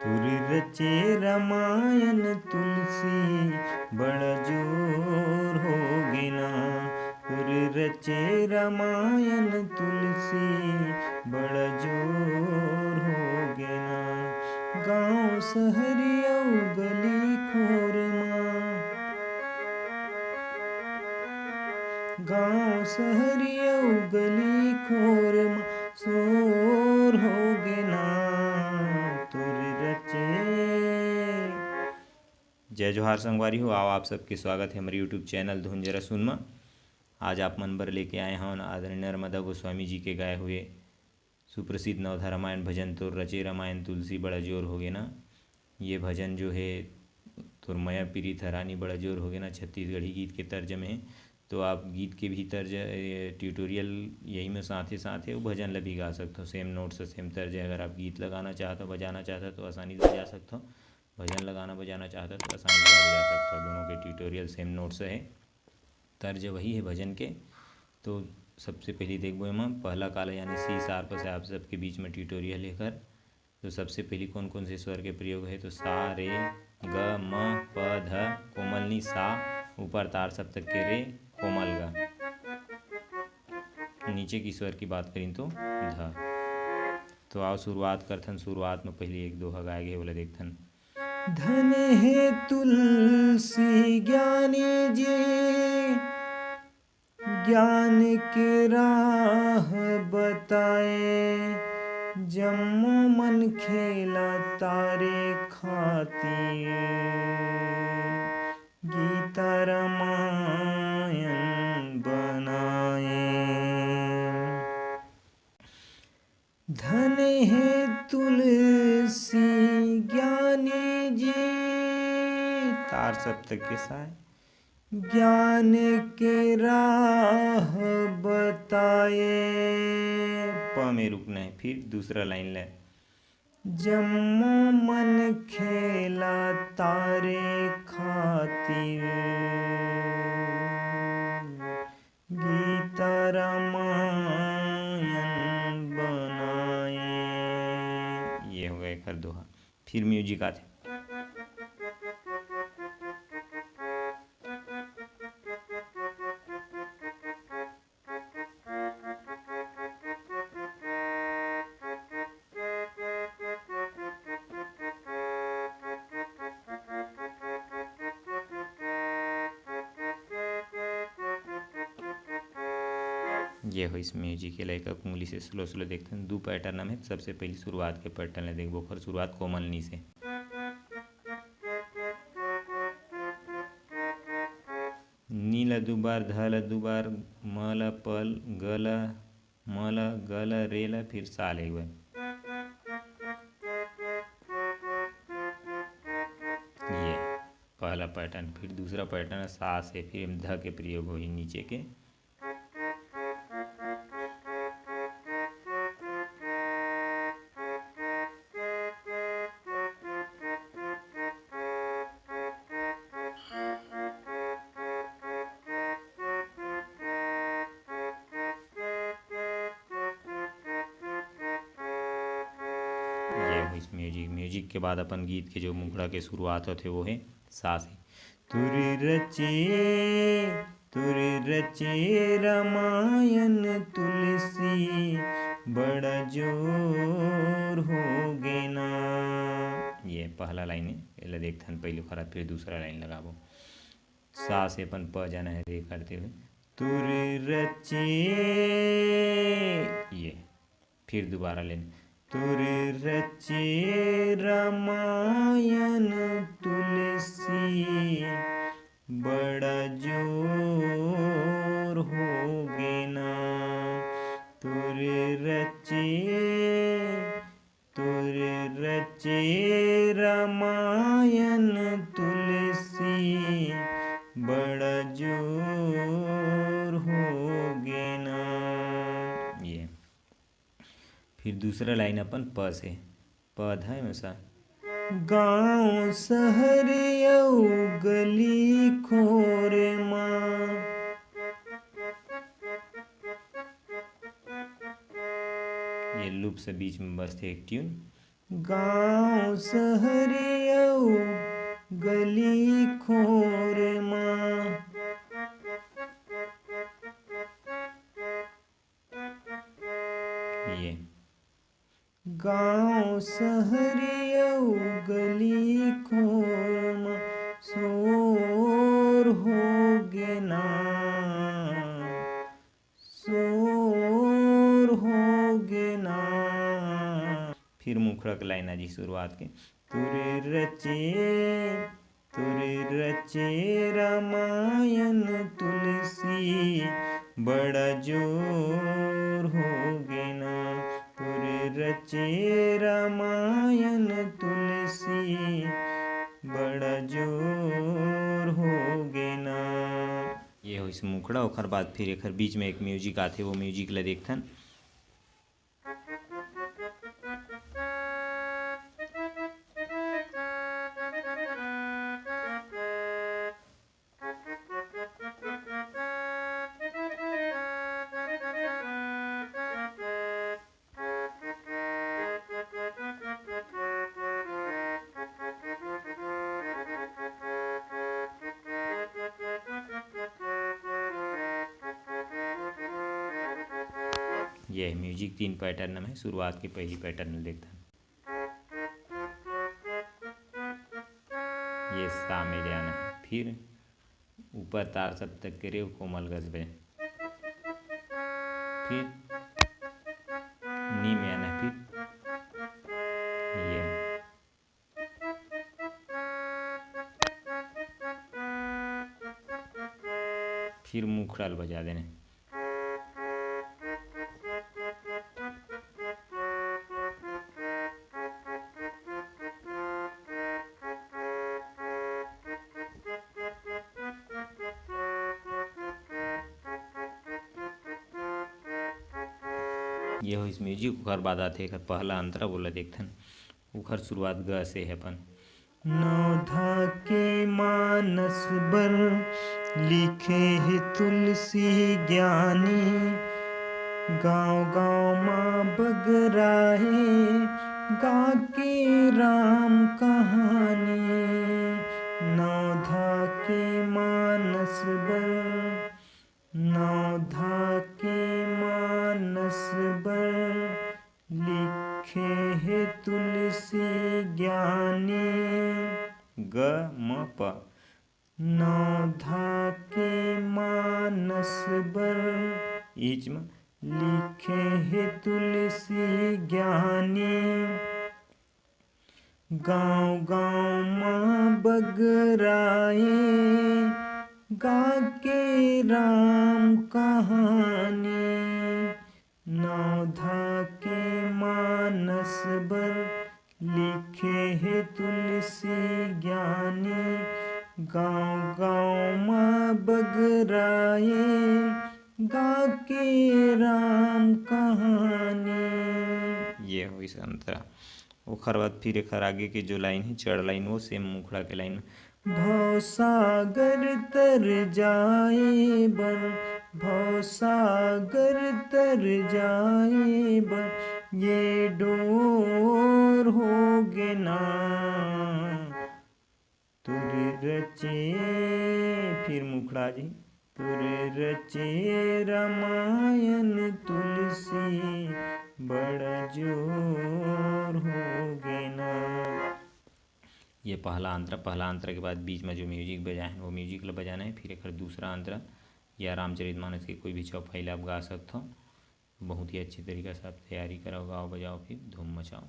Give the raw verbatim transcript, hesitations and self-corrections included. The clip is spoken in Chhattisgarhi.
तोर रचे रामायण तुलसी बड़ा जोर हो गे ना, तोर रचे रामायण तुलसी बड़ा जोर हो गे ना। गाँव सहरी अउ गली खोर मा, गाँव सहरी अउ गली खोर मा शोर हो गे ना तोर रचे। जय जोहार संगवारी हो, आओ आप सबके स्वागत हे हमर YouTube चैनल धुन जरा सुन मा। आज आप मन बर लेके आए हवन आदरणीय नर्मदा गोस्वामी जी के गाए हुए सुप्रसिद्ध नवधा रामायण भजन तोर रचे रामायण तुलसी बड़ा जोर हो गे ना। ये भजन जो है तोर मया पीरित हरानी बड़ा जोर हो गे ना, छत्तीसगढ़ी गीत के तर्ज में है। तो आप गीत के भी तर्ज, ए, ट्यूटोरियल यही में साथे साथ है, वो भजन ला भी गा सकते हो। सेम नोट्स, सेम तर्ज है। अगर आप गीत लगाना चाहते हो, बजाना चाहते हो तो आसानी से बजा सकते हो, भजन लगाना बजाना चाहते हो तो आसानी से बजा सकते हो। दोनों के ट्यूटोरियल सेम नोट्स है, तर्ज वही है भजन के। तो सबसे पहले देखबो एमा पहला काला यानी सी सार्प से आप सबके बीच में ट्यूटोरियल लेकर। तो सबसे पहले कौन कौन से स्वर के प्रयोग है, तो सा रे ग म प ध कोमल नी सा, ऊपर तार सप्तक के रे कोमल ग। नीचे की स्वर की बात करी तो ध। तो आओ शुरुआत करथन, शुरुआत में पहले एक दोहा गाए गे ओला देखथन। धन हे तुलसी ज्ञानी जी, ज्ञान के राह बताए, जम्मो मनखे ला तारे खातिर गीता रामायण बनाए। धन हे तुलसी ज्ञानी जी, तार सप्तक के साय, ज्ञान के राह बताए। प में रुकना है, फिर दूसरा लाइन ले, जम्मो मनखे ला तारे खातिर गीता रामायण बनाए। ये हो गए एकर दोहा। फिर म्यूजिक आथे। ये होइस म्यूजिक, ये लइका कुंगली से स्लो स्लो देखथन। दू पैटर्न में, सबसे पहली शुरुआत के पैटर्न ले देखबो, ओकर शुरुआत कोमल नी से। नी ला दू बार, ध ला दू बार, म ला प ल, ग ला म ला, ग ला, रे ला, फिर सा ले एक बार। ये पहला पैटर्न, फिर दूसरा पैटर्न सा से, फिर एम ध के प्रयोग होही नीचे के। ये होइस म्यूजिक। म्यूजिक के बाद अपन गीत के जो मुखड़ा के शुरुआत होथे वो है सा से। तुर रचे, तुर रचे रामायण तुलसी, बड़ा जोर हो गे ना। ये पहला लाइन है, एला देखथन पहले खरा, फिर दूसरा लाइन लगाबो। सा से अपन प जाना है रे करते हुए। तुर रचे, ये फिर दोबारा लेन। तुर रचे रामायण तुलसी, बड़ा जोर हो गे ना। तुर रचे, तुर रचे रामायण तुलसी, बड़ा जोर हो गे ना। ये फिर दूसरा लाइन अपन प से, प ध में सा। गाँव शहर अउ गली खोर मा। ये लूप से बीच में बजथे एक ट्यून। गांव सहरी अउ गली खोर मा। ये गांव सहरी अउ गली खोर मा शोर होगे ना, शोर होगे ना। फिर मुखड़ा के लाइन आ जी शुरुआत के, तोर रचे, तोर रचे रामायण तुलसी, बड़ा जोर होगे ना। तोर रचे रामायण तुलसी, बड़ा जोर होगे ना। ये होइस मुखड़ा। ओखर बाद फिर एखर बीच में एक music आथे, वो music ला देखथन। ये music तीन pattern में है। शुरुआत के पहली pattern में देखथन। ये सा में जाना है, फिर ऊपर तार सप्तक के रे कोमल गजबे, फिर नी में आना है, फिर ये, फिर मुखड़ा ल बजा देना है। ये होइस music। ओकर बाद आथे एकर पहला अंतरा, वो ला देखथन। ओकर शुरुआत ग से है अपन। नवधा के मानस बर लिखे हे तुलसी ज्ञानी, गांव गांव मा बगराए गा के राम कहानी। नवधा के मानस बर, नवधा के मानस बर लिखे हे तुलसी ज्ञानी। ग म प। नवधा के मानस बर इच म लिखे हे तुलसी ज्ञानी। गांव गांव म बगराए गा के राम कहानी। नवधा के मानस बर लिखे हे तुलसी ज्ञानी। गांव गांव म बगराए गा के राम कहानी। ये होइस अंतरा। ओखर बाद फिर एखर आगे के जो लाइन हे, चढ़ लाइन, वो same मुखड़ा के लाइन। भवसागर तर जाए बर, भवसागर तर जाए बर, ये डोर होगे ना। तोर रचे, फिर मुखड़ा जी, तोर रचे रामायण तुलसी, बड़ा जोर होगे ना। ये पहला अंतरा। पहला अंतरा के बाद बीच में जो music बजाए हे, वो music ला बजाना है। फिर एकर दूसरा अंतरा या रामचरित मानस के कोई भी चौपाई ला आप गा सकत हो। बहुत ही अच्छे तरीका से आप तैयारी कराओ, गाओ बजाओ, फिर धूम मचाओ।